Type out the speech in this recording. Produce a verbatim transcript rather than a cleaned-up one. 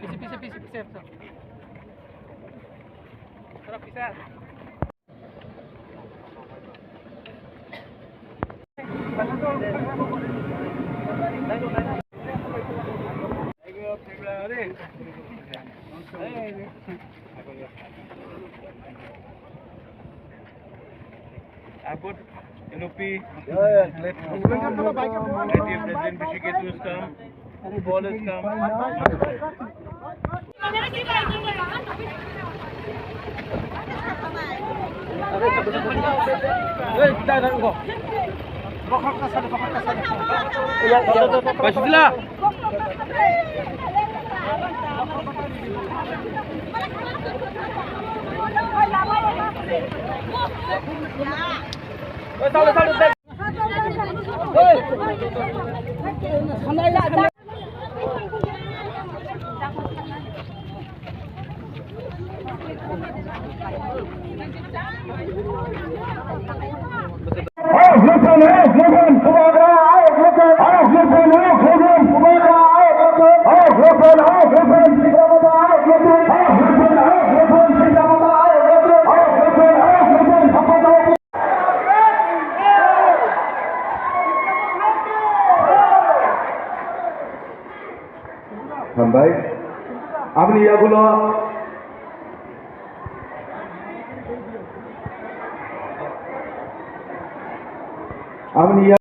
पीछे, पीछे, पीछे, पीछे हटो। थोड़ा पीछे आ। I've got N O P, I T F President Bishiketu has come, Paul has come. Hambai. Aboni yagulo, aboni